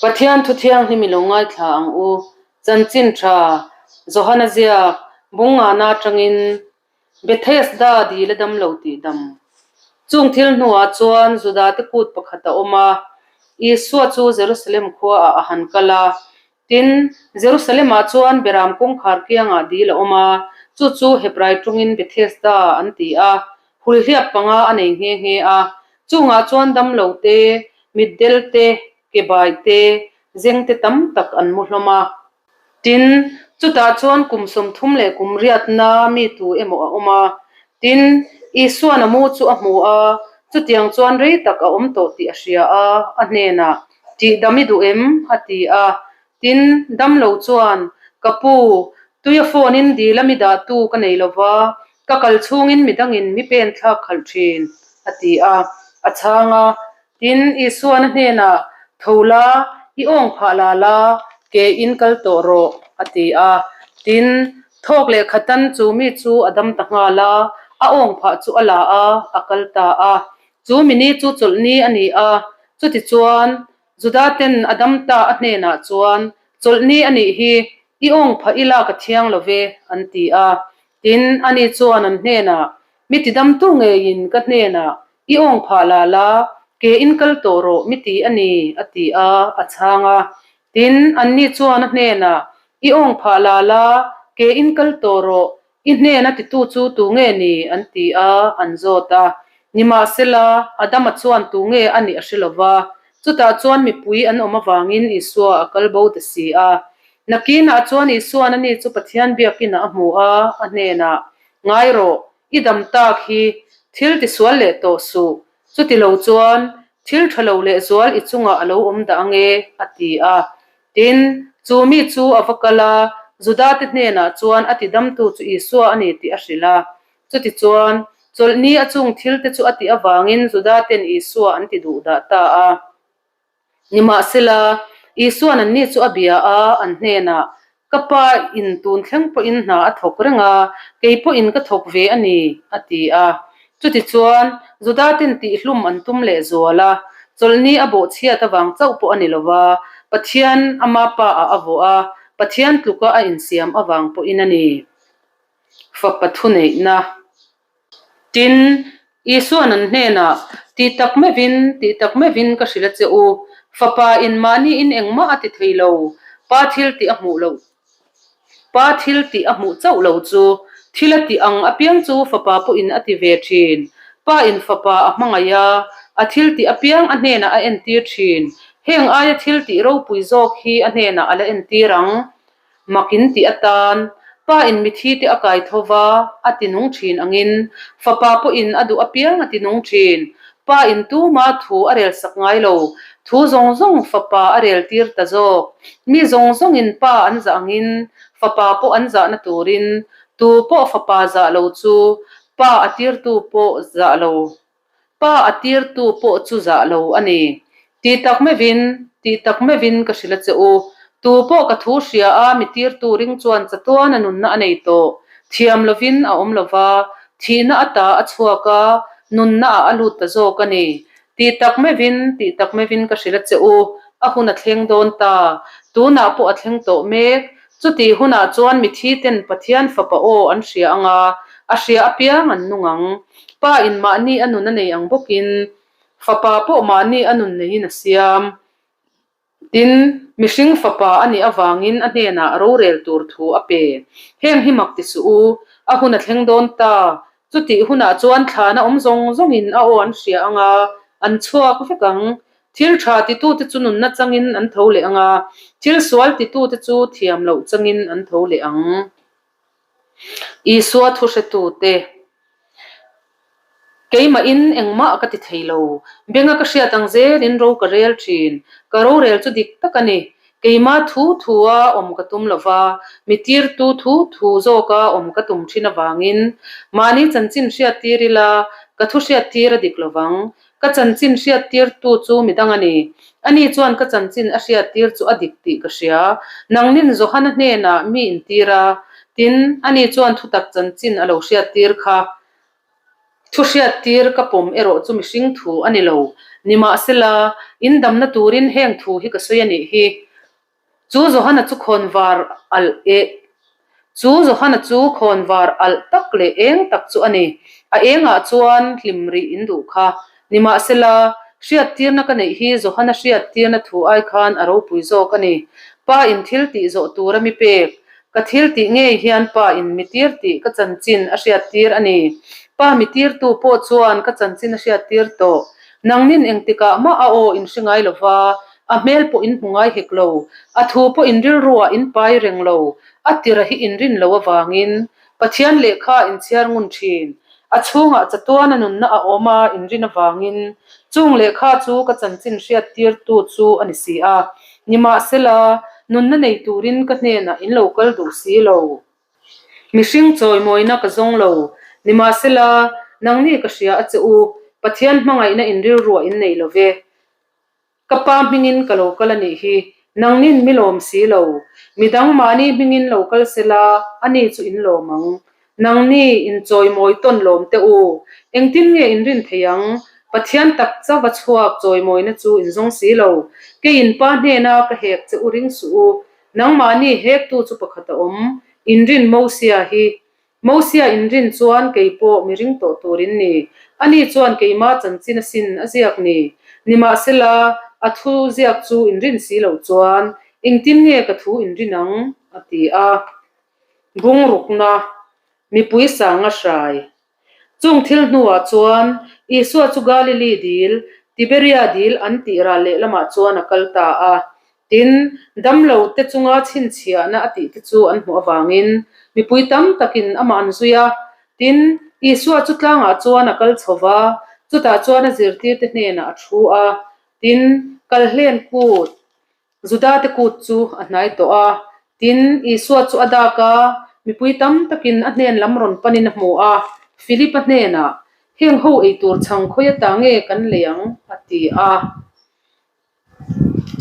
Pathian thu thianghlim i lo ngaithla ang u. Chanchin tha, Johana ziak, Bungngana atangin Bethesda dil a dam lo tih dam. Chung thil hnuah chuan Judate kut pakhat a awm a, Isua chu Jerusalem khuaah a han kal a. Tin, Jerusalem-ah chuan Beram kawngkhar kiangah dil a awm a, chu chu Hebrai tawngin Bethesda an ti a, hulhliap panga a nei nghe nghe a. Chungah chuan damlo te, mitdel te, kebai te, zeng te tam tak an mu hlawm a. Tin, chutah chuan kum 30 leh kum riatna mi tu emaw a awm a. Tin, Isua'n a mu chu a hmu a, chutiang chuan rei tak a awm tawh tih a hria a, a hnenah, Tih dam i duh em? a ti a. Tin, damlo chuan, Ka pu, tuia phone-in dil a mi dahtu ka nei lo va, ka kal chhungin midangin mi pen thlak khalh thin, a ti a. A chhang a, Tin, Isua'n a hnenah, Tho la, i awng phah la la, ke in kal tawh rawh, a ti a. Tin, thawk leh khatan chu mi chu a dam ta nghal a, a awng phah chu a la a, a kal ta a. Chu mi ni chu chawlhni a ni a, chutichuan, Juda-ten a dam ta a hnenah chuan, Chawlhni a nih hi, i awng phah ila ka thiang lo ve, an ti a. Tin, ani chuan an hnenah, Mi tidamtu ngeiin ka hnenah, I awng phah la la, ke in kal tawh rawh mi ti a ni, a ti a, a chhang a. Tin, anni chuan a hnenah, I awng phah la la, ke in kal tawh rawh, i hnena titu chu tu nge ni? an ti a, an zawt a. Nimahsela, Adama chuan tu nge a nih a hre lo va, chutah chuan mipui an awm avangin Isua a kal bo ta si a. Nakinah chuan Isua'n ani chu Pathian biakinah a hmu a, a hnenah, Ngai rawh, i dam tak hi thil tisual leh tawh suh, chuti lo chuan thil tha lo lehzual i chungah a lo awm dah ange, a ti a. Tin, chu mi chu a va kal a, Judate hnenah chuan a tidamtu chu Isua a ni tih a hrilh a. Chutichuan, chawlhni a chung thilte chu a tih avangin Judaten Isua an ti duh dah ta a. Nimahsela, Isua'n anni chu a bia a, an hnenah, Ka pa in tun thleng pawhin hna a thawk reng a, kei pawhin ka thawk ve a ni, a ti a. Chutichuan, Judaten tihhlum an tum lehzual a, chawlhni a bawhchhiat avang chauh pawh a ni lo va, Pathian ama Pa-ah a vawh a, Pathian tluka a insiam avang pawhin a ni. Fapa thuneihna. Tin, Isua'n an hnenah, Tih tak meuhin, tih tak meuhin ka hrilh a che u, Fapa in mahniin engmah a ti thei lo, Pa thil tih a hmuh loh, Pa thil tih a hmuh chauh lo chu, thil a tih ang apiang chu Fapa pawhin a ti ve thin. Pa in Fapa a hmangaih a, a thil tih apiang a hnenah a entir thin. Heng aia thil tih ropui zawk hi a hnenah a la entir ang. Mak in tih atan, Pa in mithi te a kai tho va, a ti nung thin angin, Fapa pawhin a duh apiang a ti nung thin. Pa in tuma thu a rel sak ngai lo, thu zawng zawng Fapa a rel tir ta zawk. Mi zawng zawngin Pa an zah angin, Fapa pawh an zahna turin, tu pawh Fapa zah lo chu Pa a tirtu pawh zah lo. Pa a tirtu pawh chu zah lo a ni. Ti tak meuhin, ti tak meuhin ka hrilh a che u. Tu pawh ka thu hria a, mi tirtu ring chuan chatuan a nunna a nei tawh. Thiam lovin a awm lo va, thihna ata a chhuak a, nunna ah a lut ta zawk a ni. Ti tak meuhin, ti tak meuhin ka hrilh a che u, a hun a thleng dawn ta. Tunah pawh a thleng tawh mek. Chutih hunah chuan mithi ten Pathian Fapa aw an hria ang a, a hria apiang an nung ang. Pa in mahni a nun a nei ang bawkin, Fapa pawh mahni a nun neiin a siam. Tin, mihring Fapa a nih avangin a hnenah rorel tur thu a pe. Heng hi mak ti suh u, a hun a thleng dawn ta. Chutih hunah chuan thlana awm zawng zawngin a aw an hria ang a, an chhuak vek ang. Thil tha titute chu nunna changin an tho leh ang a, thil sual titute chu thiam loh changin an tho leh ang. Isua thu hretute, Keimahin engmah ka ti thei lo. Benga ka hriat ang zelin ro ka rel thin. Ka rorel chu dik tak a ni. Keima thu thua awm ka tum lo va, mi tirtu thu thu zawka awm ka tum thin avangin mahni chanchin hriattir ila ka thu hriattir a dik lo vang. Ka chanchin hriattirtu chu midang a ni. Ani chuan ka chanchin a hriattir chu a dik tih ka hria. Nangnin Johana hnenah mi intir a, tin, ani chuan thutak chanchin a lo hriattir kha. Thu hriattir ka pawm erawh chu mihring thu a ni lo. Nimahsela, In damna turin heng thu hi ka sawi a nih hi. Chu Johana chu khawnvar alh e Chu Johana chu khawnvar alh tak leh eng tak chu a ni. A engah chuan hlim rih in duh kha. Nimahsela, hriattirna ka neih hi Johana hriattirna thu ai khan a ropui zawk a ni. Pa in thil tih zawh tura mi pek, ka thil tih ngei hian Pa in mi tir tih ka chanchin a hriattir a ni. Pa mi tirtu pawh chuan ka chanchin a hriattir tawh. Nangnin engtikah mah a aw in hre ngai lova, a hmel pawh in hmu ngai hek lo, a thu pawh in rilruah in pai reng lo, a tira hi in rin lo avangin Pathian lehkha in chhiar ngun thin. A chhungah chatuana nunna a awm a in rin avangin chung lehkha chu ka chanchin hriattirtu chu a ni si a. Nimahsela, nunna nei turin ka hnenah in lo kal duh si lo. Mihring chawimawina ka zawng lo. Nimahsela, nangni ka hria a che u, Pathian hmangaihna in rilruah in nei lo ve. Ka pa hmingin ka lo kal a nih hi, nangnin mi lawm si lo. Midang mahni hmingin lo kal se la, ani chu in lawm ang. Nangni inchawimawi tawn lawm teh u. Engtin nge in rin thei ang? Pathian tak chauh a chhuak chawimawina chu in zawng si lo. Keiin Pa hnena ka hek che u ring suh u. Nangmahni hektu chu pakhat a awm, in rin Mosia hi. Mosia inrin chuan kei pawh mi ring tawh tur in ni. Ani chuan keima chanchin asin a ziak ni. Nimahsela, a thu ziak chu inrin si loh chuan engtin nge ka thu inrin ang? a ti a. Bungrukna, Mipui sanga hrai. Chung thil hnuah chuan Isua chu Galili dil, Tiberia dil an tih ral lehlamah chuan a kal ta a. Tin, damlo te chunga chhinchhiahna a tih te chu an hmuh avangin mipui tam takin amah an zui a. Tin, Isua chu tlangah chuan a kal chho va, chutah chuan a zirtirte hnenah a thu a. Tin, Kalhlen kut, Judate kut chu a hnai tawh a. Tin, Isua chu a dak a, mipui tam takin a hnen lam rawn panin a hmu a. Philip-a hnenah, Heng ho ei tur chhang khawi ata nge kan lei ang? a ti a.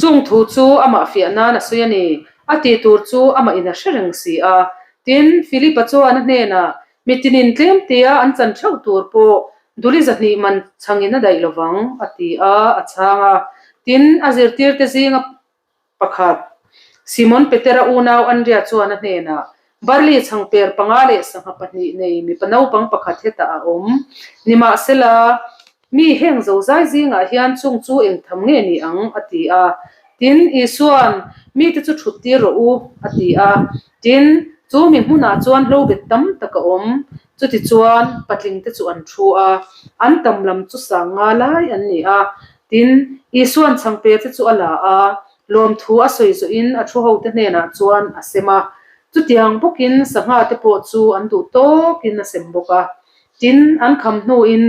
Chung thu chu amah fiah nan a sawi a ni. A tih tur chu amah in a hre reng si a. Tin, Philip-a chuan a hnenah, Mitinin tlem tia an chan theuh tur pawh duli zahnih man chhangin a daih lovang, a ti a, a chhang a. Tin, a zirtirte zinga Pakhat. Simon Petera unau Andria chuan a hnenah, Barley chhangper panga leh sangha pahnih nei mipa naupang pakhat hetah a awm. Nimahsela, mi heng zozai zingah hian chung chu eng tham nge ni ang? a ti a. Tin, Isua'n, Mite chu thut tir rawh u, a ti a. Tin, chu mi hmunah chuan hlobet tam tak a awm. Chutichuan, patlingte chu an thu a, an tam lam chu sang nga lai an ni a. Tin, Isua'n chhangperte chu a la a, lawmthu a sawi zawhin a thu hote hnenah chuan a sem a. Chutiang bawkin sanghate pawh chu an duh tawkin a sem bawk a. Tin, an kham hnuin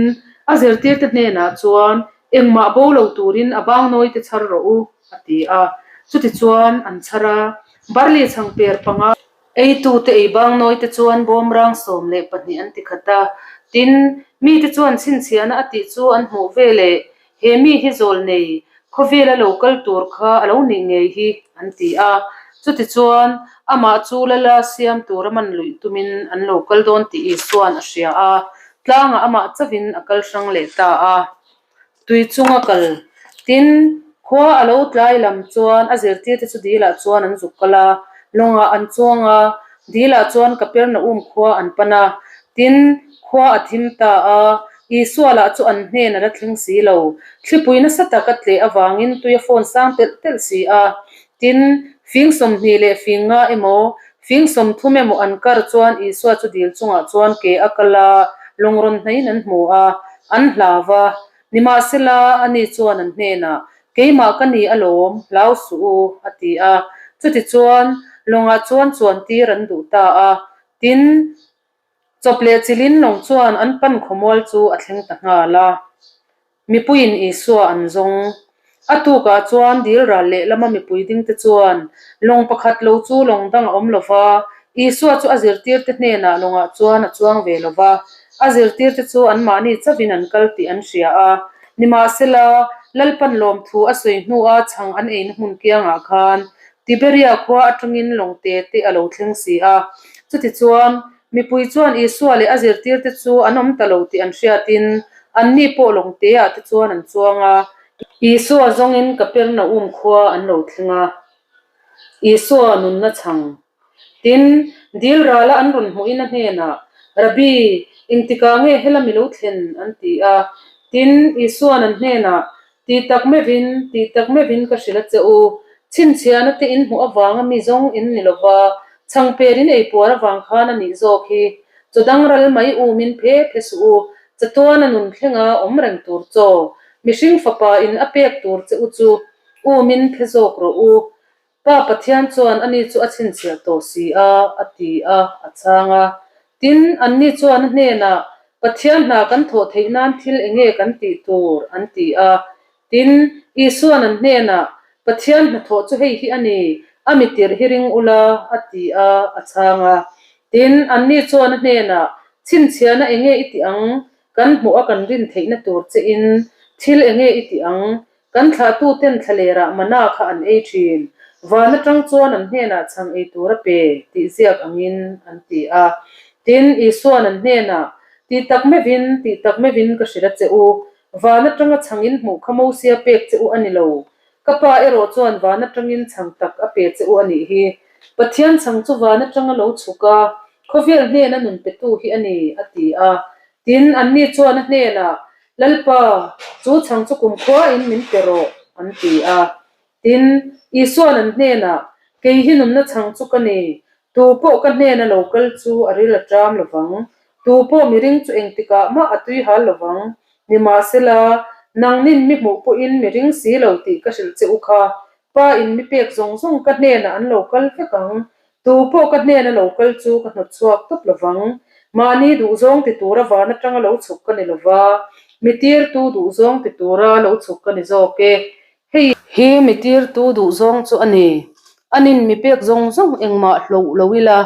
a zirtirte hnenah chuan, Engmah bo lo turin a bangnawite chhar rawh u, a ti a. Chutichuan an chhar a, barley chhangper panga. Eitute ei bangnawite chuan bawmrang 12 an ti khat a. Tin, mite chuan chhinchhiahna a tih chu an hmuh veleh, He mi hi zawl nei, khawvela lo kal tur kha a lo nih ngei hi, an ti a. Chutichuan, amah chu lala siam tura man luih tumin an lo kal dawn tih Isua'n a hria a, tlangah amah chauhin a kal hrang leh ta a. Tui chunga kal. Tin, khua a lo tlai lam chuan a zirtirte chu dilah chuan an zuk kal a, lawngah an chuang a, dilah chuan Kapernaum khua an pan a. Tin, khua a thim ta a, Isua lah chu an hnen a la thleng si lo. Thlipui nasa tak a tleh avangin tui a fawn sang telh telh si a. Tin, fing 20 leh fing nga emaw, fing 30 emaw an kar chuan Isua chu dil chungah chuan ke a kal a, lawng rawn hnaiin an hmu a, an hlau va. Nimahsela, ani chuan an hnenah, Keimah ka ni alawm, hlau suh u, a ti a. Chutichuan, lawngah chuan chuantir an duh ta a. Tin, Chawp leh chilin lawng chuan an pan khawmual chu a thleng ta nghal a. Mipuiin Isua an zawng. A tukah chuan dil ral lehlama mipui dingte chuan lawng pakhat lo chu lawng dang a awm lo va, Isua chu a zirtirte hnenah lawngah chuan a chuang ve lo va. A zirtirte chu anmahni chauhin an kal tih an hria a. Nimahsela, Lalpan lawmthu a sawi hnua chhang an eina hmun kiangah khan Tiberia khua atangin lawng te te a lo thleng si a. Chutichuan, mipui chuan Isua leh a zirtirte chu an awm ta lo tih an hriatin, anni pawh lawng teah te chuan an chuang a. Isua zawngin Kapernaum khua an lo thleng a, Isua nunna chhang. Tin, dil rala an rawn hmuhin a hnenah, Rabbi, engtikah nge helami lo thlen? an ti a. Tin, Isua'n an hnenah, Ti tak meuhin, ti tak meuhin ka hrilh a che u, chhinchhiahna te in hmuh avanga mi zawng in ni lova, chhangper in ei puar avang khan a nih zawk hi. Chaw dang ral mai umin phe phe suh u, chatuana nun thlenga awm reng tur chaw, mihring fapa in a pek tur che u chu umin phe zawk rawh u. Pa Pathian chuan ani chu a chhinchhiah tawh si a, a ti a, a chhang a. Tin, anni chuan a hnenah, Pathian hna kan thawh theih nan thil enge kan tih tur? an ti a. Tin, Isua'n an hnenah, Pathian hnathawh chu hei hi a ni, a mi tirh hi ring ula, a ti a, a chhang a. Tin, anni chuan a hnenah, Chhinchhiahna enge i tih ang? Kan hmuh a kan rin theihna tur che in thil enge i tih ang? Kan thlahtuten thlalerah mana kha an ei thin. Van atang chuan an hnenah chhang ei tur a pe, tih ziak angin an ti a. Tin, Isua'n an hnenah, Tih tak meuhin, tih tak meuhin ka hrilh a che u, van atanga chhang in hmuh kha Mosia pek che u a ni lo. Ka pa erawh chuan van atangin chhang tak a pe che u a nih hi. Pathian chhang chu van atanga lo chhuk a, khawvel hnena nun petu hi a ni, a ti a. Tin, anni chuan a hnenah, Lalpa, chu chhang chu kumkhuain min pe rawh, an ti a. Tin, Isua'n an hnenah, Kei hi nunna chhang chu ka ni, tu pawh ka hnena lo kal chu a ril a ṭam lovang, tu pawh miring chu engtikah mah a tui hal lovang, nimahsela, nangnin mi hmuh pawhin miring si lo tih ka hrilh che u kha, Pa in mi pek zawng zawng ka hnenah an lo kal vek ang, tu pawh ka hnena lo kal chu ka hnawt chhuak tawp lovang, mahni duhzawng ti tura van atanga lo chhuk ka ni lova, mi tirtu duhzawng ti tura lo chhuk ka ni zawk e. Hei hi mi tirtu duhzawng chu a ni, anin mi pek zawng zawng engmah hloh lo ila,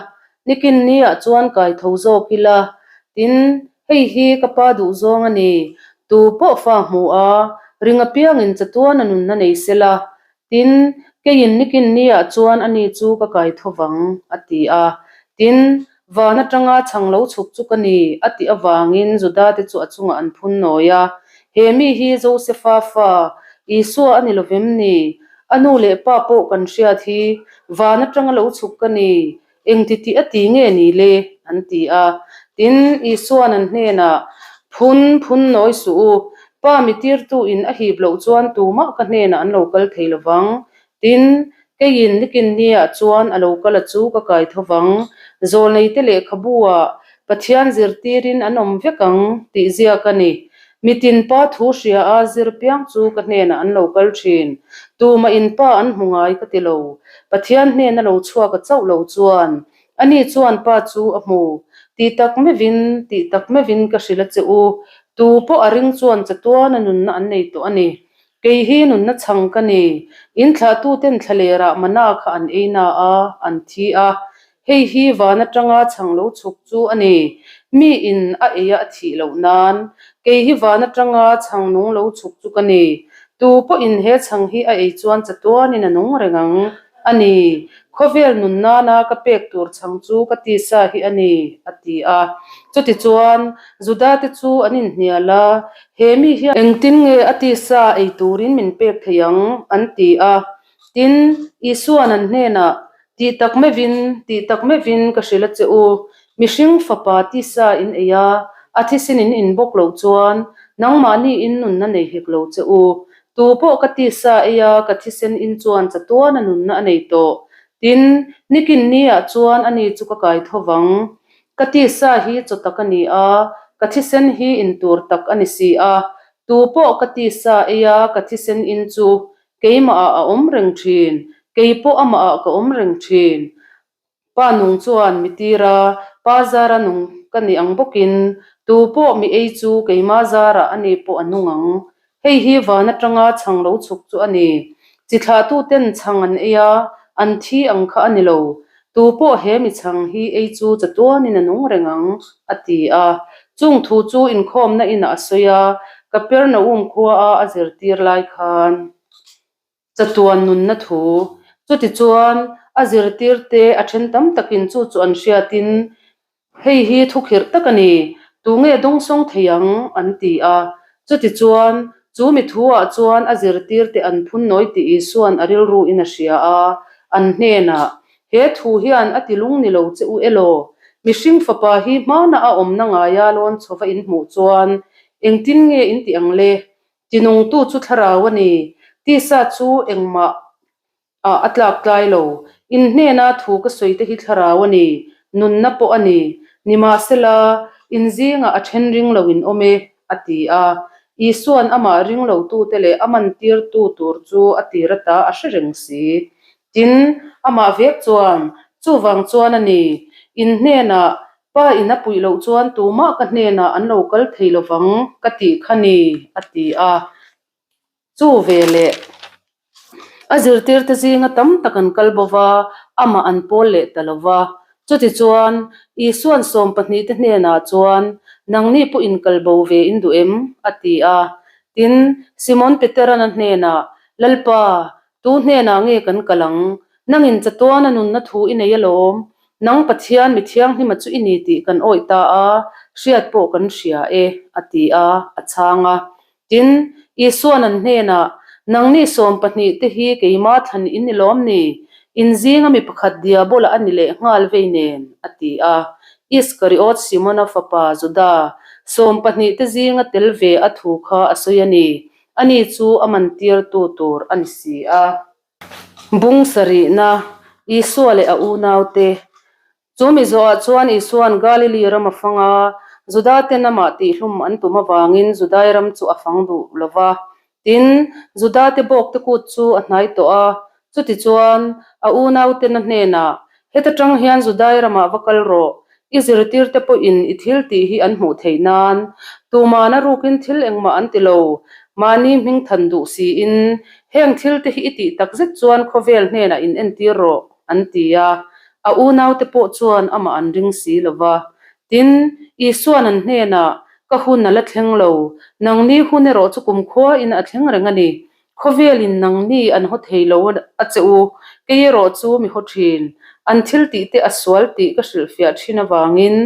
nikin niah chuan kai tho zawk ila, tin Hei hi ka pa duhzawng a ni, tu pawh fa hmu a, ring apiangin chatuan a nunna nei se la, tin, keiin nikin niah chuan ani chu ka kai tho vang, a ti a. Tin, van atanga chhang lo chhuk chu ka ni, a tih avangin Judate chu a chungah an phun nawi a. He mi hi Josefa fa, Isua a ni lovem ni? A nu leh pa pawh kan hriat hi, van atanga lo chhuk ka ni, Engti tih a ti nge ni le? an ti a. Tin, Isua'n an hnenah, Phun, phun nawi suh u. Pa mi tirtu in a hip loh chuan tumah ka hnenah an lo kal thei lo vang. Tin, keiin nikin niah chuan a lo kal a chu ka kai tho vang. Zawlneite lehkhabu-ah Pathian zirtirin an awm vek ang tih ziak a ni. Mitin pa thu hria a zir piang chu ka hnenah an lo kal thin. Tumah in pa an hmu ngai ka ti lo. Pathian hnena lo chhuak a chauh lo chuan ani chuan pa chu a hmu. Tih tak meuhin, tih tak meuhin ka hrilh a che u. Tu pawh a ring chuan chatuana nunna an nei tawh a ni. Kei hi nunna chhang ka ni. In thlahtuten thlalerah mana kha an ei na a, an thi a. Hei hi van atanga chhang lo chhuk chu a ni. Mi in a ei a a thih loh nan. Kei hi van atanga chhang nung lo chhuk chu ka ni. Tu pawhin he chhang hi a ei chuan chatuanin a nung reng ang a ni. Khawvel nun nana ka pek tur chhang chu ka tisa hi a ni, a ti a. Chutichuan, Judate chu an inhnial a, He mi hian engtin nge a tisa ei turin min pek thei ang? an ti a. Tin, Isua'n an hnenah, Tih tak meuhin, tih tak meuhin ka hrilh a che u, mihring fapa tisa in ei a, a thisen in in bawk loh chuan nangmahni in nunna nei hek lo che u. Tu pawh ka tisa ei a, ka thisen in chuan chatuan a nunna a nei tawh. Tin, nikin niah chuan ani chu ka kai tho vang. Ka tisa hi chaw tak a ni a, ka thisen hi in tur tak a ni si a. Tu pawh ka tisa ei a, ka thisen in chu Keimahah a awm reng thin, kei pawh amahah ka awm reng thin. Pa nung chuan mi tir a, pa zara nung ka ni ang bawkin tu pawh mi ei chu keimah zarah a ni pawh a nung ang. Hei hi van atanga chhang lo chhuk chu a ni. Chi thlahtuten chhang an ei a, an thi ang kha a ni lo. Tu pawh he mi chhang hi ei chu chatuanin a nung reng ang, a ti a. Chung thu chu inkhawmna inah a sawi a, Kapernaum khuaa a zirtir lai khan chatuan nunna thu. Chutichuan, a zirtirte a then tam takin chu chu an hriatin, Hei hi thukhirh tak a ni, tunge dawngsawng thei ang? an ti a. Chutichuan, Chu mi thu-ah chuan a zirtirte an phun nawi tih Isua'n a rilruin a hria a, an hnenah, He thu hian a ti lung ni lo che u elaw? Mihring fapa hi hmana a awmna ngaia lawn chhova in hmuh chuan engtin nge in ti ang le? Tinungtu chu thlarau a ni, tisa chu engmah ah a tlak tlai lo. In hnena thu ka sawi te hi thlarau a ni, nunna pawh a ni. Nimahsela, in zingah a then ring lo in awm e, a ti a. Isua'n amah ring lotute leh a mantirtu tur chu a tir ata a hre reng si. Tin, amah vek chuan, Chuvang chuan a ni, in hnenah Pa in a puih loh chuan tumah ka hnenah an lo kal thei lovang ka tih kha ni, a ti a. Chu veleh a zirtirte zinga tam tak an kal bo va, amah an pawl leh ta lo va. Chutichuan, Isua'n sawmpahnihte hnenah chuan, Nangni pawh in kal bo ve in duh em? a ti a. Tin, Simon Petera'n a hnenah, Lalpa, tu hnenah nge kan kal ang? Nangin chatuana nunna thu i nei alawm. Nang Pathian mi thianghlima chu i ni tih kan awih ta a, hriat pawh kan hria e, a ti a, a chhang a. Tin, Isua'n an hnenah, Nangni 12 te hi keimah thlan in ni lawm ni? In zinga mi pakhat Diabola a ni leh nghal vei nen, a ti a. Iskariot Simona fapa Juda, 12 te zinga tel ve a thu kha a sawi a ni. Ani chu a mantirtu tur a ni si a. Bung sarihna, Isua leh a unaute Chu mi zawhah chuan Isua'n Galili ram a fang a, Judaten amah tihhlum an tum avangin Judai ram chu a fang duh lo va. Tin, Judate bawkte kut chu a hnai tawh a. Chutichuan, a unauten a hnenah, Heta tang hian Judai ramah va kal rawh, i zirtirte pawhin i thil tih hi an hmuh theih nan. Tuman a rukin thil engmah an ti lo, mahni hming than duh siin, heng thilte hi i tih takzet chuan khawvel hnenah in entir rawh, an ti a. A unaute pawh chuan amah an ring si lo va. Tin, Isua'n an hnenah, Ka hun a la thleng lo, nangni hun erawh chu kumkhuain a thleng reng a ni. Khawvelin nangni an haw thei lo a che u, kei erawh chu mi haw thin. An thil tih te a sual tih ka hrilhfiah thin avangin,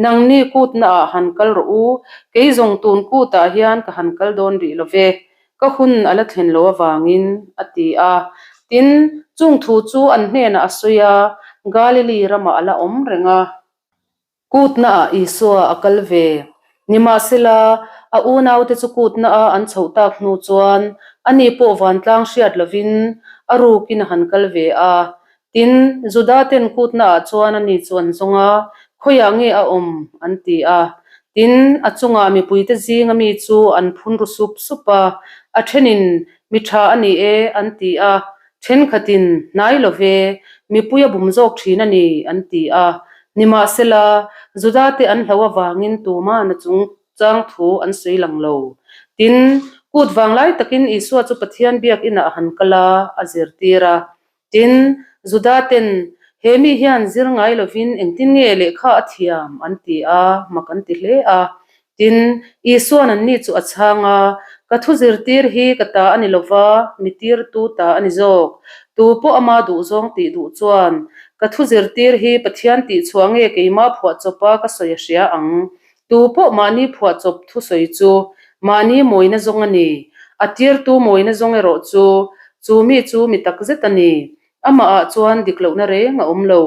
nangni kutnaah han kal rawh u, kei zawng tun kutah hian ka han kal dawn rih lo ve. Ka hun a la thlen lo avangin, a ti a. Tin, chung thu chu an hnenah a sawi a, Galili ramah a la awm reng a. Kutnaah Isua a kal ve. Nimahsela, a unaute chu kutnaah an chhoh tak hnu chuan ani pawh vantlang hriat lovin a rukin a han kal ve a. Tin, Judaten kutnaah chuan ani chu an zawng a, Khawiah nge a awm? an ti a. Tin, a chungah mipuite zinga mi chu an phun ru sup sup a, a thenin, Mi tha a ni e, an ti a, thenkhatin, Hnai lo ve, mipui a bum zawk thin a ni, an ti a. Nimahsela, Judate an hlo avangin tuma'n a chung chang thu an sawi lang lo. Tin, kut vanglai takin Isua chu Pathian biakinah a han kal a, a zirtir a. Tin, Juda ten, He mi hian zir ngai lovin engtin nge lehkha a thiam? an ti a, mak an ti hle a. Tin, Isua'n anni chu a chhang a, Ka thu zirtir hi ka ta a ni lova, mi tirtu ta a ni zawk. Tu pawh ama duhzawng tih duh chuan, ka thu zirtir hi Pathian tihchhuah nge keimah phuahchawpa ka sawi a hria ang. Tu pawh mahni phuahchawp thusawi chu mahni mawina zawng a ni. A tirtu mawina zawng erawh chu chu mi chu mi tak zet a ni. Amahah chuan dik lohna reng a awm lo.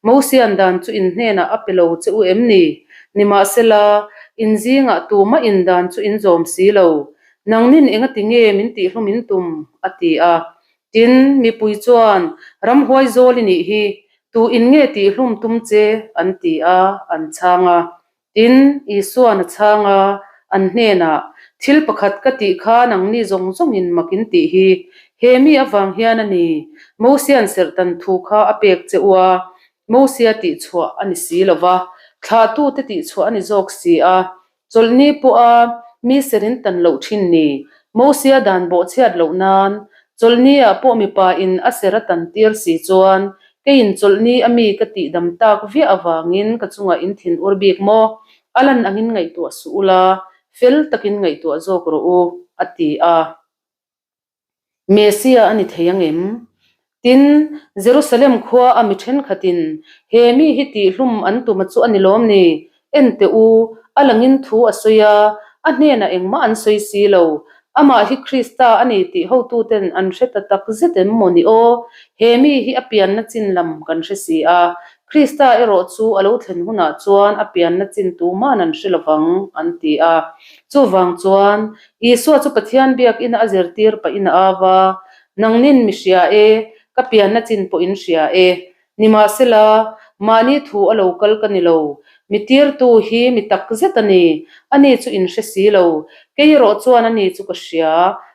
Mosian dan chu in hnenah a pe lo che u em ni? Nimahsela, in zingah tumah in dan chu in zawm si lo. Nangnin engati nge min tihhlum in tum? a ti a. Tin, mipui chuan, Ramhuai zawl i nih hi, tu in nge tihhlum tum che? an ti a, an chhang a. Tin, Isua'n a chhang a, an hnenah, Thil pakhat ka tih kha nangni zawng zawngin mak in tih hi, he mi avang hian a ni, Mosia'n serhtan thu kha a pek che u a, Mosia tihchhuah a ni si lo va, thlahtute tihchhuah a ni zawk si a, Chawlhni pawha mi serin tan loh thin ni, Mosia dan bawhchhiat loh nan, chawlhniah pawh mipa in a ser a tan tir si chuan, keiin chawlhni a mi ka tih dam tak viah avangin ka chungah in thin ur bik maw? A lan angin ngaihtuah suh ula, fel takin ngaihtuah zawk rawh u, a ti a. Messiah a ni thei ang em? Tin, Jerusalem khua a mi thenkhatin, He mi hi tihhlum an tuma chu a ni lawm ni? En teh u, a langin thu a sawi a, a hnenah engmah an sawi si lo. Amah hi Krista a ni tih hotuten an hre ta tak zet em maw ni aw? He mi hi a pianna chin lam kan hre si a, Krista erawh chu a lo thlen hunah chuan a pianna chin tuman an hre lovang, an ti a. Chuvang chuan, Isua chu Pathian biakina a zirtir pahin a au a, Nangnin mi hria e, ka pianna chin pawh in hria e. Nimahsela, mahni thu a lo kal ka ni lo. Mi tirtu hi mi tak zet a ni. Ani chu in hre si lo. Kei erawh chuan ani chu ka hria.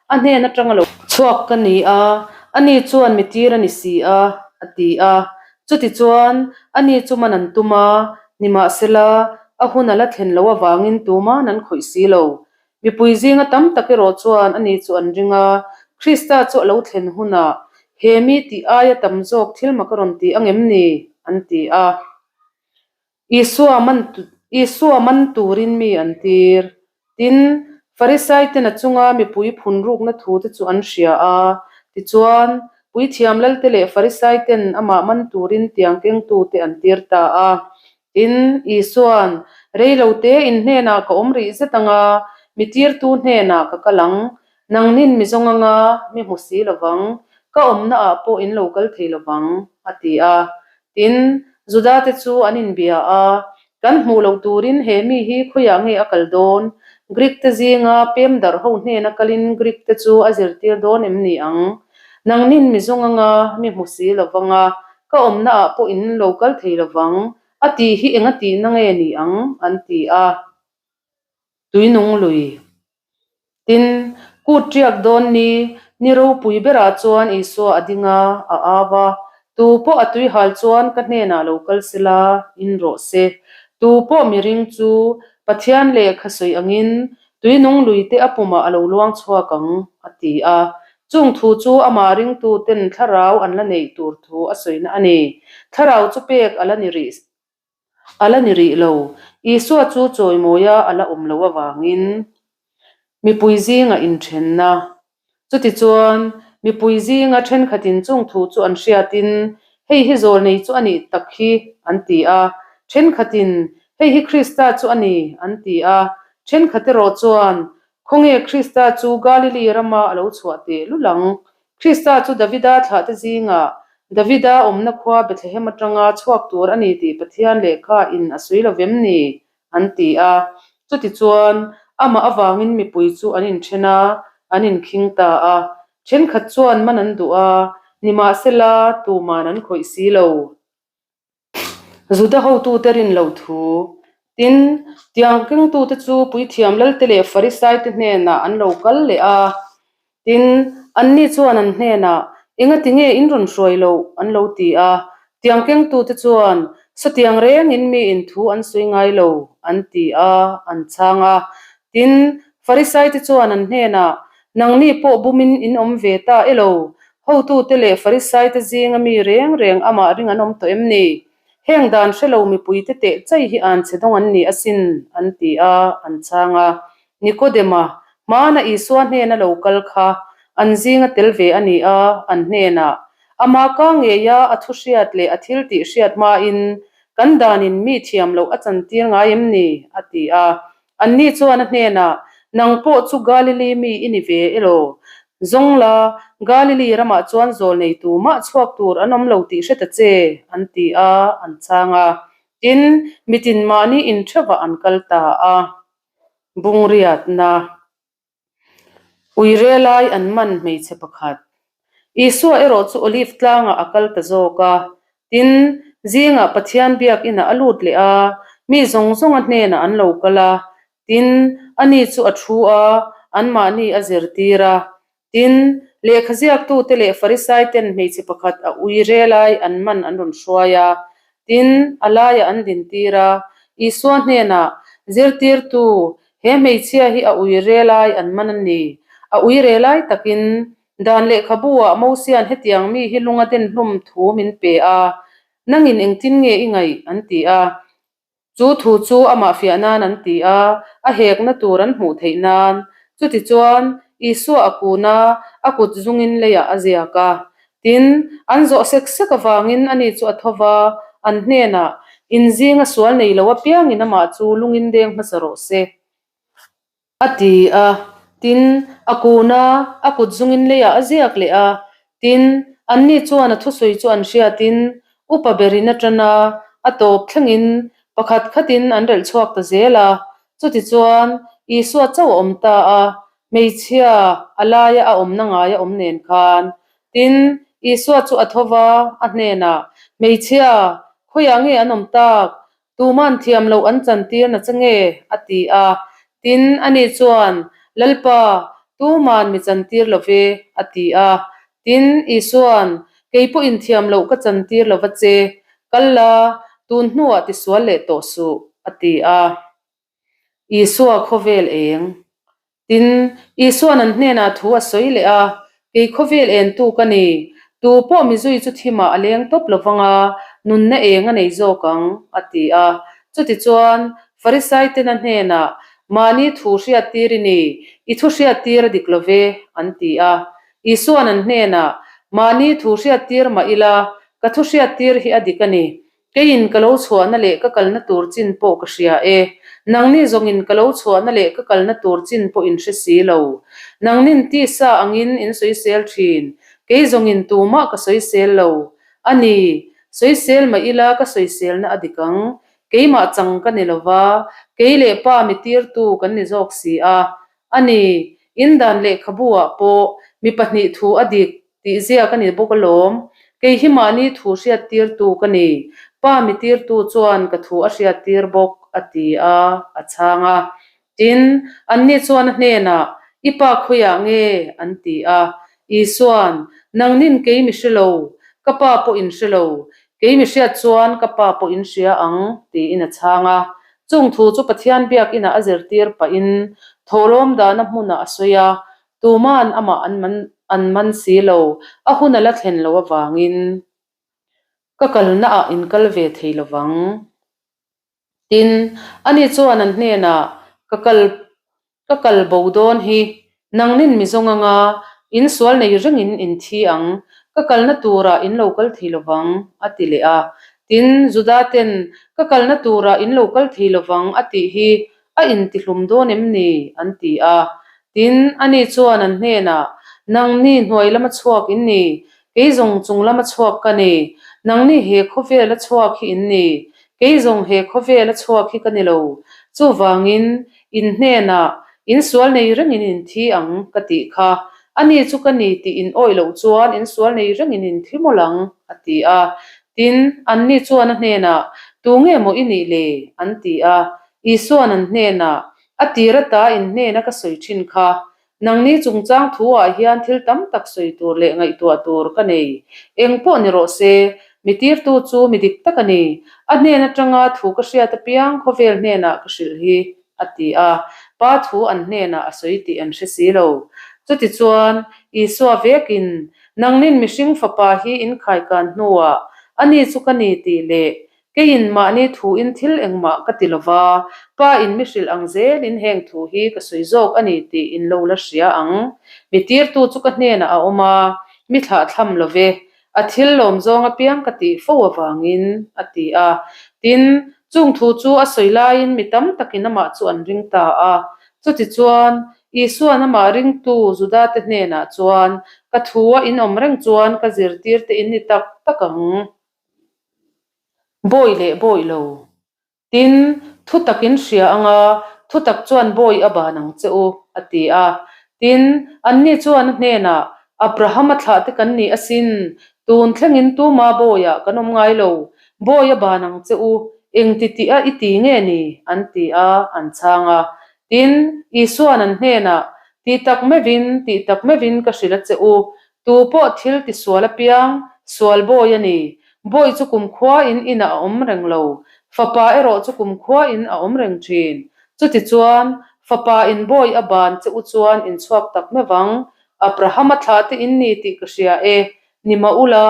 A hnen atang a lo chhuak ka ni a, ani chuan mi tir a ni si a, a ti a. Chutichuan, ani chu man an tum a, nimahsela, a hun a la thlen loh avangin tuman an khawih si lo. Mipui zinga tam tak erawh chuan ani chu an ring a, Krista chu a lo thlen hunah he mi tih aia tam zawk thil mak a rawn ti ang em ni? an ti a. Isua man Isua man turin mi an tir. Tin, Farisaiten a chunga mipui phun rukna thute chu an hria a, tichuan, Puithiam Lalte leh Farisaiten amah man turin tiang kengtute an tir ta a. Tin, Isua'n, Rei lo te in hnenah ka awm rih zet ang a, mi tirtu hnenah ka kal ang. Nangnin mi zawng anga mi hmu si lo vang, ka awmnaah pawh in lo kal thei lo vang, a ti a. Tin, Judate chu an inbia a, Kan hmuh loh turin he mi hi khawiah nge a kal dawn? Greek te zinga pem darh ho hnena kalin Greek te chu a zirtir dawn em ni ang? Nangnin mi zawng anga mi hmu si lo vang a, Ka awmnaah pawh in lo kal thei lo vang, a tih hi enga tihna nge ni ang? an ti a. Tuinung lui. Tin, kut ṭiak dawn ni, ni ropui berah chuan Isua a ding a, a au a, Tu pawh a tuihal chuan ka hnenah lo kal sela, in rawh se. Tu pawh miring chu Pathian lehkha sawi angin Tuinung luite a pumah a lo luang chhuak ang, a ti a. Chung thu chu amah ringtuten thlarau an la neih tur thu a sawina a ni. Thlarau chu pek a la ni rih a la ni rih lo. Isua chu chawimawia a la awm loh avangin mipui zinga inthenna. Chutichuan, mipui zinga thenkhatin chung thu chu an hriatin, Hei hi zawlnei chu a nih tak hi, an ti a. Thenkhatin, Hei hi Krista chu a ni, an ti a. Thenkhat erawh chuan, Khawnge Krista chu Galili rama a lo chhuah teh lul ang? Krista chu Davida thlahte zingah Davida awmna khua Bethlehem atanga chhuak tur a ni tih Pathian lehkha in a sawi lo vem ni? an ti a. Chutichuan, amah avangin mipui chu an inthen a, an inkhing ta a. Thenkhat chuan man an duh a, nimahsela tuman an khawih si lo. Juda hotute rin loh thu. Tin, tiang kengtute chu Puithiam Lalte leh Farisaite hnenah an lo kal leh a. Tin, anni chuan an hnenah, Engati nge in rawn hruai loh? an lo ti a. Tiang kengtute chuan, Sawtiang rengin miin thu an sawi ngai lo, an ti a, an chhang a. Tin, Farisaite chuan an hnenah, Nangni pawh bumin in awm ve ta elo? Hotute leh Farisaite zinga mi reng reng amah ring an awm tawh em ni? Heng dan hre lo mipuite teh chai hi an che dawng an ni asin, an ti a, an chhang a. Nikodema, hmana Isua hnena lo kal kha an zinga tel ve a ni a, an hnenah, Amah ka ngeia a thu hriat leh a thil tih hriat hmain kan danin mi thiam loh a chantir ngai em ni? a ti a. Anni chuan a hnenah, Nang pawh chu Galili mi i ni ve elaw? Zawng la, Galili ramah chuan zawl nei tu mah chhuak tur an awm lo tih hre ta che, an ti a, an chhang a. Tin, mitin mahni intheuhah an kal ta a. Bungriatna. Uire lai an man hmeichhe pakhat. Isua erawh chu Olive tlangah a kal ta zawk a. Tin, zingah Pathian biakinah a lut leh a, mi zawng zawnga hnenah an lo kal a. Tin, ani chu a thu a, anmahni a zirtir a. Tin, lehkha ziaktute leh Farisaiten hmeichhe pakhat a uire lai an man an rawn hruai a. Tin, a laiah an dintir a. Isua hnenah, Zirtirtu, He hmeichhia hi a uire lai an man a ni. A uire lai takin dan lehkhabu-ah Mosia'n hetiang mi hi lunga den hlum thu min pe a, nangin engtin nge i ngaih? an ti a. Chu thu chu amah fiah nan an ti a, a hekna tur an hmuh theih nan. Chutichuan, Isua a kun a, a kut zungin leiah a ziak a. Tin, an zawh sek sek avangin ani chu a tho va, an hnenah, In zinga sual nei lo apiangin amah chu lungin deng hmasa rawh se, a ti a. Tin, a kun a, a kut zungin leiah a ziak leh a. Tin, anni chuan a thusawi chu an hriatin upa berin a tan a, a tawp thlengin pakhat khatin an relh chhuak ta zel a. Chutichuan, Isua chauh a awm ta a, hmeichhia a laia a awmna ngaia awm nen khan. Tin, Isua chu a tho va, a hnenah, Hmeichhia, khawiah nge an awm tak? Tuman thiam loh an chantir na che nge? a ti a. Tin, ani chuan, Lalpa, tuman mi chantir lo ve, a ti a. Tin, Isua'n, Kei pawhin thiam loh ka chantir lo va che, kal la, tun hnuah tisual leh tawh suh, a ti a. Isua khawvel eng. Tin, Isua'n an hnenah thu a sawi leh a, Kei khawvel entu ka ni, tu pawh mizui chu thimah a leng tawp lo vang a, nunna eng a nei zawk ang, a ti a. Chutichuan, Farisaiten a hnenah, Mahni thu hriattir i ni, i thu hriattir a dik lo ve, an ti a. Isua'n an hnenah, Mahni thu hriattir mah ila, ka thu hriattir hi a dik a ni, Keiin ka lo chhuahna leh ka kalna tur chin pawh ka hria e. Nangni zawngin ka lo chhuahna leh ka kalna tur chin pawh in hre si lo. Nangnin tisa angin in sawisel thin. Kei zawngin tumah ka sawisel lo. A ni, sawisel mah ila ka sawiselna a dik ang. Keimah chang ka ni lova, kei leh pa mi tirtu kan ni zawk si a. A ni, in dan lehkhabu-ah pawh mi pahnih thu a dik tih ziak a ni bawk alawm. Kei hi mahni thu hriattirtu ka ni, pa mi tirtu chuan ka thu a hriattir bawk, a ti a, a chhang a. Tin, anni chuan a hnenah, I pa khawiah nge? an ti a. Isua'n, Nangnin kei mi hre lo, ka pa pawh in hre lo, kei mi hriat chuan ka pa pawh in hria ang, tiin a chhang a. Chung thu chu Pathian biakinah a zirtir pahin thawhlawm dahna hmunah a sawi a, tuma'n amah an man an man si lo, a hun a la thlen loh avangin ka kalnaah in kal ve thei lo vang. Tin, ani chuan an hnenah, Ka kal Ka kal bo dawn hi, nangnin mi zawng anga in sual nei rengin in thi ang, ka kalna turah in lo kal thei lovang, a ti leh a. Tin, Juda ten, Ka kalna turah in lo kal thei lovang, a tih hi a intihlum dawn em ni? an ti a. Tin, ani chuan an hnenah, Nangni hnuai lama chhuak in ni, kei zawng chung lama chhuak ka ni, nangni he khawvela chhuak hi in ni, kei zawng he khawvela chhuak hi ka ni lo. Chuvangin, In hnenah, In sual nei rengin in thi ang, ka tih kha. Ani chu ka ni tih in awih loh chuan in sual nei rengin in thi mawlh ang, a ti a. Tin, anni chuan a hnenah, Tu nge maw i nih le? an ti a. Isua'n an hnenah, A tir ata in hnena ka sawi thin kha. Nangni chungchang thu-ah hian thil tam tak sawi tur leh ngaihtuah tur ka nei. Eng pawh ni rawh se, mi tirtu chu mi dik tak a ni. A hnen atanga thu ka hriat apiang khawvel hnenah ka hrilh hi, a ti a. Pa thu an hnenah a sawi tih an hre si lo. Chutichuan, Isua vekin, Nangnin mihring fapa hi in khaikan hnuah ani chu ka ni tih leh Keiin mahni thuin thil engmah ka ti lova, Pa in mi hrilh ang zelin heng thu hi ka sawi zawk a ni tih in lo la hria ang. Mi tirtu chu ka hnenah a awm a, mi thlah thlam lo ve, a thil lawm zawng apiang ka tih fo avangin, a ti a. Tin, chung thu chu a sawi laiin mi tam takin amah chu an ring ta a. Chutichuan, Isua'n amah ringtu Judate hnenah chuan, Ka thua in awm reng chuan ka zirtirte in ni tak tak ang. Bawi leh bawi lo. Tin, thutak in hria anga thutak chuan bawi a ban ang che u, a ti a. Tin, anni chuan a hnenah, Abraham-a thlah te kan ni asin, tun thlengin tuma bawiah kan awm ngai lo, bawi a ban ang che u, engti tih a i ti nge ni? an ti a, an chhang a. Tin, Isua'n an hnenah, Tih tak meuhin, tih tak meuhin ka hrilh a che u, Tu pawh thil ti sual apiang, sual bawi a ni. Bawi chu kumkhua in inah a awm reng lo, fapa erawh chu kumkhua in a awm reng thin. Chutichuan, fapa in bawi a ban che u chuan in chhuak tak meuh ang. Abrahama thlah te in ni tih ka hria e, ni mah ula,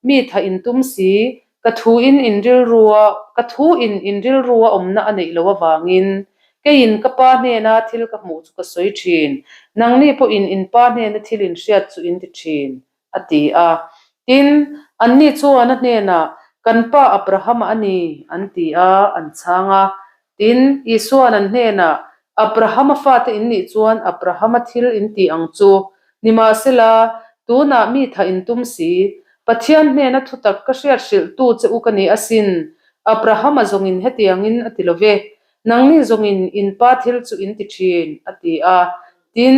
mi tha in tum si, Ka thu in in rilrua, ka thu in in rilrua awmna a neih loh avangin keiin ka pa hnena thil ka hmuh chu ka sawi thin, nangni pawhin in pa hnena thil in hriat chu in ti thin, a ti a. Tin, anni chuan a hnenah, Kan pa Abrahama a ni, an ti a, an chhang a. Tin, Isua'n an hnenah, Abrahama fate in nih chuan Abrahama thil in tih ang chu. Nimahsela, tunah mi tha in tum si. Pathian hnena thutak ka hriat hrilhtu che u ka ni asin. Abrahama zawngin hetiangin a ti lo ve. Nangni zawngin in pa thil chu in ti thin, a ti a. Tin,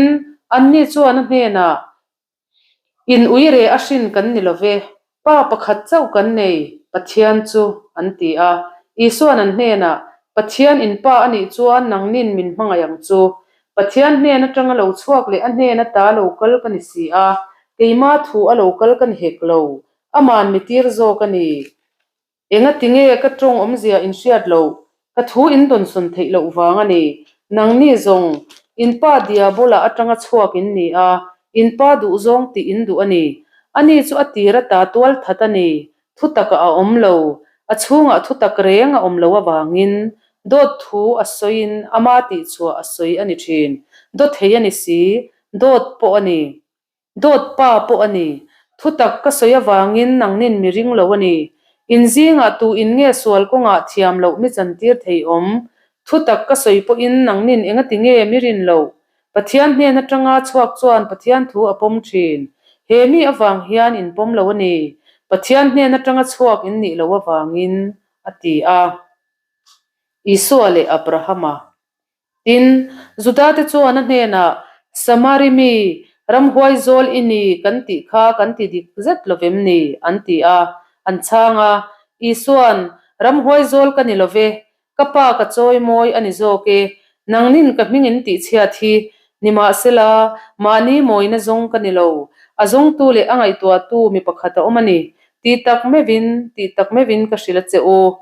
anni chuan a hnenah, In uire a hrin kan ni lo ve, Pa pakhat chauh kan nei, Pathian chu, an ti a. Isua'n an hnenah, Pathian in Pa a nih chuan nangnin min hmangaih ang chu. Pathian hnen atanga lo chhuak leh a hnen ata lo kal ka ni si a, keima thu a lo kal ka ni hek lo, ama'n mi tir zawk a ni. Enga tinge ka tawng awmzia in hriat loh? Ka thu in dawnsawn theih loh vang a ni. Nangni zawng, in pa Diabola atanga chhuak in ni a, in pa duhzawng tih in duh a ni. Ani chu a tir ata tual that a ni, thutak a awm lo. A chhungah thutak reng a awm lo avangin dawt thu a sawiin ama tihchhuah a sawi a ni thin. Dawthei a ni si, dawt pawh a ni. Dawt pa pawh a ni. Thutak ka sawi avangin nangnin mi ring lo a ni. In zingah tu in nge sual kawngah thiam loh mi chantir thei awm? Thutak ka sawi pawhin nangnin engati nge mi rin loh? Pathian hnen atanga chhuak chuan Pathian thu a pawm thin. He mi avang hian in pawm lo a ni. Pathian hnen atanga chhuak in nih loh avangin, a ti a. Isua leh Abrahama Tin, Judate chuan a hnenah, Samari mi, ramhuai zawl i ni kan tih kha kan ti dik zet lo vem ni? an ti a. An chhang a, Isua'n, Ramhuai zawl ka ni lo ve, ka Pa ka chawi mawi a ni zawk e, nangnin ka hming in tihchhiat hi, nimahsela, mahni mawina zawng ka ni lo, a zawngtu leh a ngaihtuahtu mi pakhat a awm a ni, tih tak meuhin, tih tak meuhin ka hrilh a che u.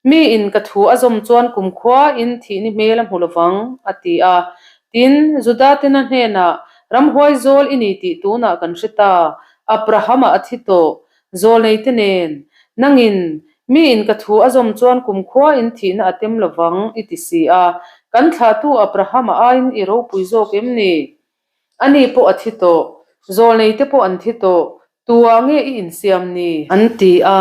Mi in ka thu a zawm chuan kumkhua in thihni hmel a hmu lovang, a ti a. Tin, Juda tena hnenah, Ramhuai zawl i ni tih tunah kan hre ta, Abrahama a thi tawh, zawlneite nen. Nangin, mi in ka thu a zawm chuan kumkhua in thihna a tem lovang, i ti si a. Kan thlahtu Abrahama aiin i ropui zawk em ni? Ani pawh a thi tawh, zawlneite pawh an thi tawh, Tuah nge i insiam ni? An ti a.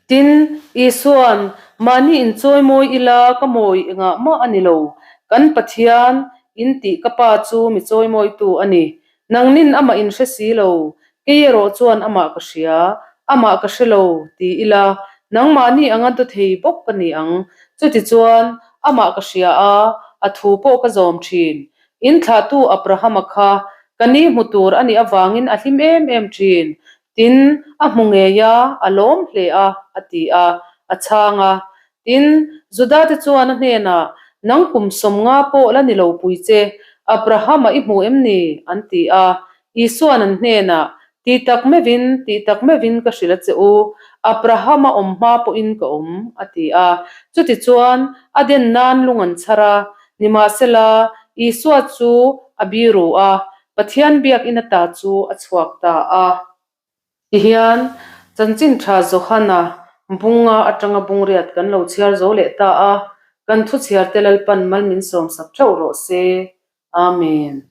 Tin, Isua'n, Mahni inchawi mawi ila ka mawi engah mah a ni lo. Kan Pathian, in tih ka Pa chu mi chawi mawitu a ni. Nangnin amah in hre si lo, kei erawh chuan amah ka hria, amah ka hre lo, ti ila, nangmahni anga dawthei bawk ka ni ang. Chutichuan, amah ka hria a, a thu pawh ka zawm thin. In thlahtu Abrahama kha ka ni hmu tur a nih avangin a hlim em em thin. Tin, a hmu ngei a, a lawm hle a, a ti a, a chhang a. Tin, Judate chuan a hnenah, Nang kum 50 pawh la ni lo pui che, Abrahama i hmu em ni? an ti a. Isua'n an hnenah, Ti tak meuhin, ti tak meuhin ka hrilh a che u, Abrahama awm hma pawhin ka awm, a ti a. Chutichuan, a den nan lung an chhar a, nimahsela, Isua chu a biru a, Pathian biakinn ata chu a chhuak ta a. Tihian, Chanchin Tha Johana bunga atanga bungriat kan lo chhiar zo leh ta a, kan thuchhiarte Lalpan mal min sawmsak theuh rawh se. Amen.